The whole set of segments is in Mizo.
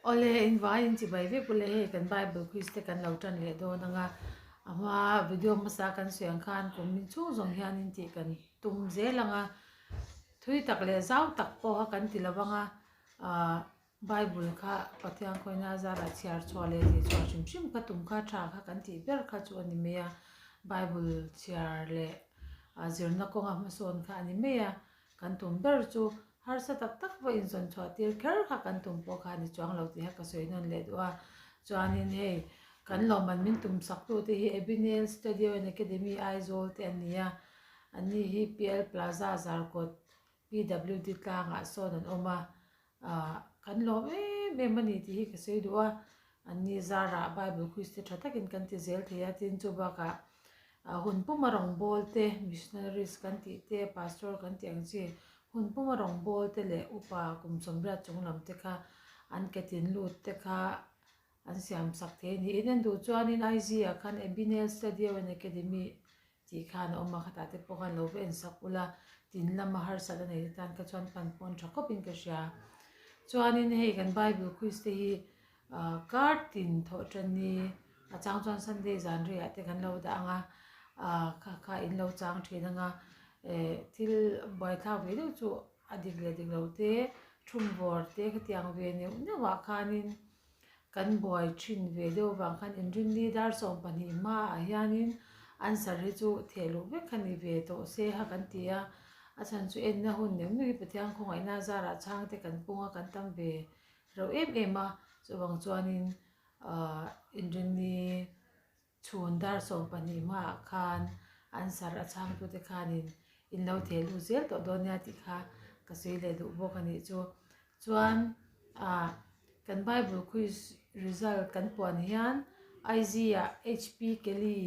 Awle in vai in chibai vek ule hei kan bible quiz te kan lo tan leh dawn anga a hma video hmasa kan sawi ang khan kum min chhung zawng hian in tih kan tum zel anga thui tak leh zau tak pawha kan ti lo anga ah bible kha Pathian khawina zarah chhiar chhuah leh tih chhuah hrim hrim kha tum kha tha kha kan tih ber kha chu a ni mai a bible chhiar leh ah zirna kawnga hmasawn kha a ni mai a. Kan tum ber chu harsa tak tak pawh inzawn chhuah tir kher kha kan tum pawh kha a ni chuang lo tih kha ka sawi nawn leh duh a. Chuanin hei kan lawmman min tum sak tu te hi Ebinel Studio and Academy Aizawl te an ni a, an ni hi PL Plaza Zarkawt PWD tlangah sawn an awm a, Ahh kan lawm em em a ni tih hi ka sawi duh a, an ni zarah Bible quiz te tha takin kan ti zel thei a, tin chu bakah ah hun puma rawngbâwl te missionaries kan tih te pastor kan tih ang chi hun puma rawngbâwl te leh upa kum sawmriat chung lam te kha an ke tin lut te kha an siam sak thei a ni. In en duh chuanin IG ah khan Ebinel Studio and Academy Tih khan a awm a, khatah te pawh khan lo va en sak ula, tin lama harsat a nei te tan kha chuan pan pawn tha khawpin ka hria. Chuanin hei kan Bible quiz te hi ah kar tin thawh tan ni a chang chuan Sunday zan riah te kan lo dah ang a, ah kha kha in lo chang thin ang a, eh thil buaithlak ve deuh chu a dik leh dik lo te, thumvawr te khatiang ve neuh neuh ah khanin Kan buai thin ve deuh vang khan inrinni dar 12 hmaah hianin answer hi chu theh luh vek kha ni ve tawh se ha kan ti a, a chhan chu enna hun neuh neuh hi Pathian khawngaihna zarah chhangte kan pung a kan tam ve reuh em em a, chuvang chuanin ahh inrinni Chhun dar 12 hmaah khan answer a chhangtute khanin in lo theh lut zel tawh dawn nia tih kha ka sawi leh duh bawk a nih chu. Chuan ah kan Bible quiz result kan puan hian IG-ah HP Kelly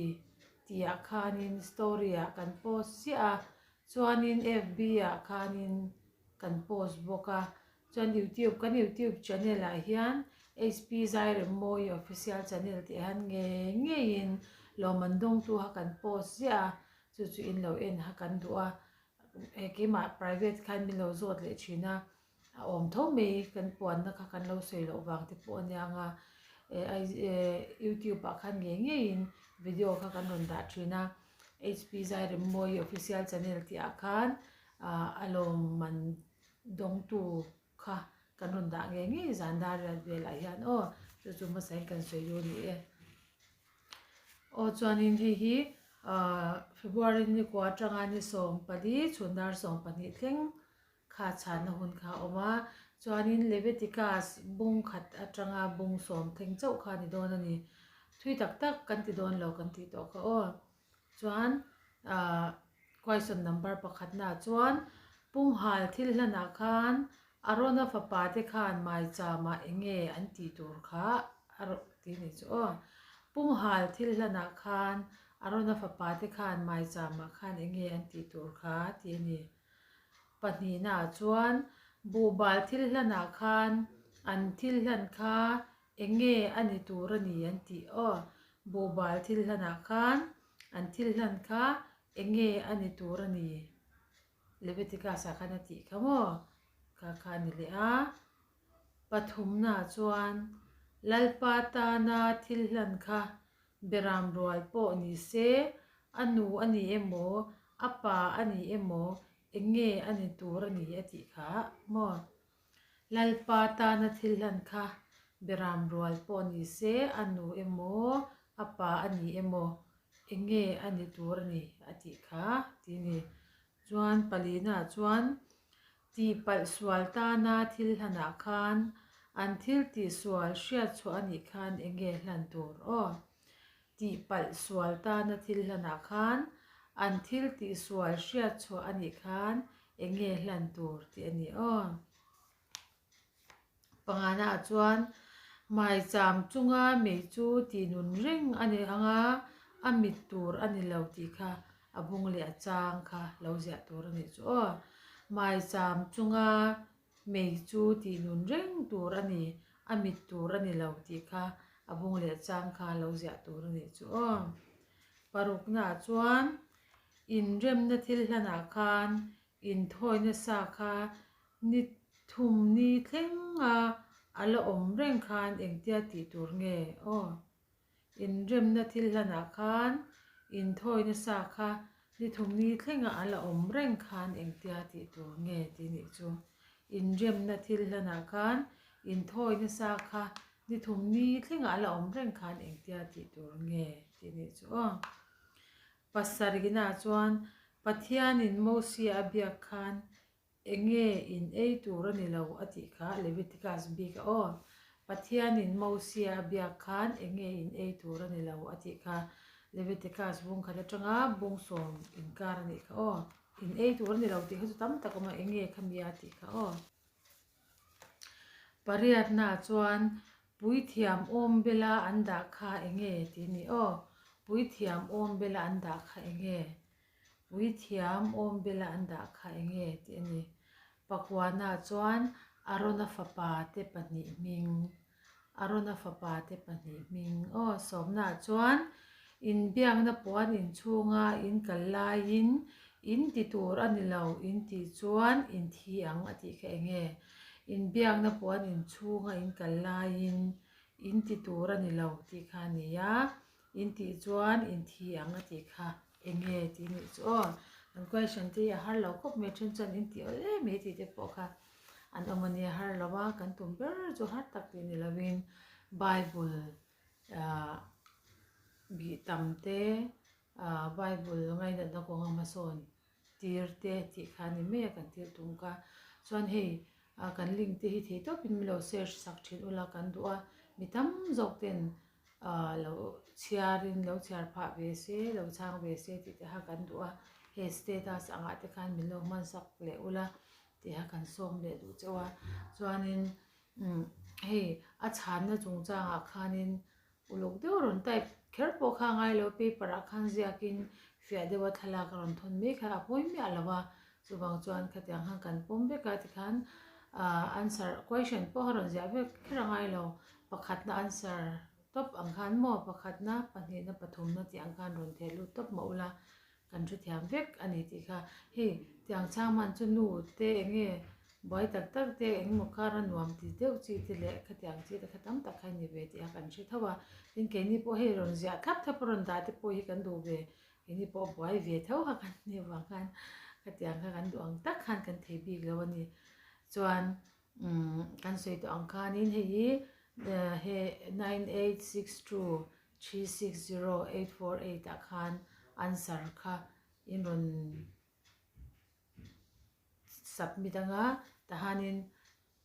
tihah khanin story-ah kan post chiah a, chuanin FB-ah khanin kan post bawk a. Chuan youtube kan youtube channel ah hian HP Zairemmawi official channel tih hian ngei ngeiin lawmman dawngtu kha kan post ziah a chu chu in lo en kha kan duh a eh keimah private khan min lo zawt leh thin a a awm tho mai kan puanna kha kan lo sawi loh vang te pawh a nia ang a eh ai eh youtube ah khan ngei ngeiin video kha kan rawn dah thin a HP Zairemmawi official channel tih ah khan ah a lawmman Dawngtu kha kan rawn dah ngei ngei zan dar riat velah hian aw chu chu hmasain kan sawi duh a ni e. Aw chuanin hei hi ahh February ni kua atanga ni 14 chhun dar 12 thleng kha chhanna hun kha a awm a, chuanin Leviticus bung khat atanga bung sawm thleng chauh kha a ni dawn a ni. Thui tak tak kan ti dawn lo kan tih tawh kha aw. Chuan ahh question number pakhatnaah chuan Punghal thil hlanah khan Arona fapa te khan maichama eng nge an tih tur kha a rawh tih a nih chu aw. Punghal thil hlanah khan Arona fapa te khan maichama khan eng nge an tih tur kha tih a ni. Pahnihnaah chuan Buhbal thil hlanah khan an thil hlan kha Eng nge a ni tur a ni an tih aw? Buhbal thil hlanah khan an thil hlan kha eng nge a ni tur a ni? Leviticus-ah khan a tih kha maw? Kha kha a ni leh a. Pathumnaah chuan Lalpa tana thil hlan kha beram rual pawh ni se, a nu a ni emaw, a pa a ni emaw, eng nge a ni tur a ni a tih kha maw? Lalpa tana thil hlan kha beram rual pawh ni se, a nu emaw, a pa a ni emaw, eng nge a ni tur a ni a tih kha ti a ni. Chuan palinaah chuan tihpalh sual tana thil hlanah khan an thil tihsual hriatchhuah a nih khan eng nge hlan tur aw? Tihpalh sual tana thil hlanah khan an thil tihsual hriatchhuah a nih khan eng nge hlan tur tih a ni aw. Panganaah chuan maicham chunga mei chu tih nun reng a ni ang a, a mit tur a ni lo tih kha a bung leh a chang kha lo ziah tur a nih chu aw. Maicham chunga mei chu tih nun reng tur a ni, a mit tur a ni lo tih kha a bung leh chang kha lo ziah tur a nih chu aw. Paruknaah chuan inremna thil hlanah khan inthawina sa kha ni thum ni thleng a a la awm reng khan engtia tih tur nge aw? Inremna thil hlanah khan inthawina sa kha ni thumni thlenga a la awm reng khan engtia tih tur nge tih nih chu. Inremna thil hlanah khan inthawina sa kha ni thumni thlenga a la awm reng khan engtia tih tur nge tih nih chu aw. Pasarihna chuan Pathianin Mosia a biak khan Enge in ei tur a ni lo a tih kha Leviticus bik a aw. Pathianin Mosia a biak khan enge in ei tur a ni lo a tih kha Leviticus bung khat atanga bung sawm inkar a nih kha aw. In ei tur a ni lo tih kha chu tam tak awm a enge kha mi a tih kha aw. Pariatna chuan Puithiam awm bela an dah kha enge tih a ni aw. Puithiam awm bela an dah kha enge Puithiam awm bela an dah kha enge tih a ni. Pakuana chuan Arona fapa te pahnih hming, Arona fapa te pahnih hming aw sawmna chuan inbiakna puan inchhunga in kal laiin in ti tur a ni lo in tih chuan in thi ang a tih kha enge. Inbiakna puan inchhunga in kal laiin in ti tur a ni lo tih kha a ni a. In tih chuan in thi ang a tih kha enge tih nih chu aw. An question te hi a har lo khawp mai then chuan in tih awl em mai tih te pawh kha an awm a nia har lo a kan tum ber chu har tak tih ni lovin bible ah bih tam te ah bible ngainatna kawnga hmasawn tir te tih kha a ni mai a kan thil tum kha chuan hei ah kan link te hi thei tawpin min lo search sak thin ula kan duh a mi tam zawk ten ah lo chhiarin lo chhiar phah ve se lo chhang ve se tih te kha kan duh a hei status angah te khan min lo hman sak leh ula tih kha kan sawm leh duh chauh a chuanin umm hei a chhanna chungchangah khanin Uluk deuh rawn type kher pawh kha a ngai lo, paper ah khan ziakin fiah deuha thlalak a rawn thawn mai kha a pawi miah lo a, chuvang chuan khatiang khan kan pawm vek a tikhan ah answer question pawh a rawn ziah vek kher a ngai lo, pakhatna answer tawp ang khan maw pakhatna pahnihna pathumna tih ang khan rawn theh lut tawp mah ula Kan hrethiam vek a ni tih kha hei tiang chhang hman chu nu te eng nge buai tak tak te eng emaw kar a nuam ti deuh chi te leh khatiang chi te kha tam tak kha a ni ve tih a kan hre tho a tin keini pawh hei rawn ziah thlap thlap a rawn dah te pawh hi kan duh ve keini pawh buai ve tho kha kan nih avang khan khatiang kha kan duh ang tak khan kan thei bik lo a ni chuan umm kan sawi tawh ang khanin hei hi he 9862 360848 ah khan answer kha in rawn submit anga tahanin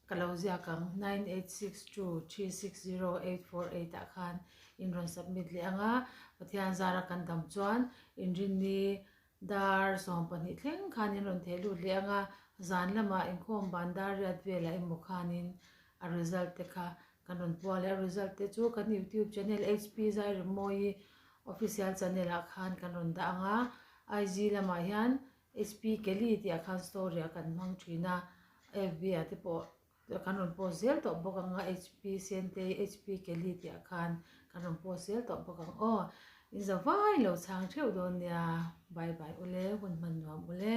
ka lo ziak ang 9862360848 ah khan in rawn submit leh anga Pathian zara kan dam chuan inrinni dar 12 thleng khan in rawn theh lut leh anga zan lamah inkhawm ban dar riat velah emaw khanin a result te kha Kan rawn pual e, a result te chu kan youtube channel HP Zairemmawi official channel ah khan kan rawn dah ang a, IG lamah hian HP Kelly tih ah khan story ah kan hmang thin a, FB ah te pawh kan rawn post zel tawh bawk ang a, HP Sentei HP Kelly tih ah khan kan rawn post zel tawh bawk ang aw, in za vai lo chhang theuh dawn nia, bye bye ule, hun hman nuam ule.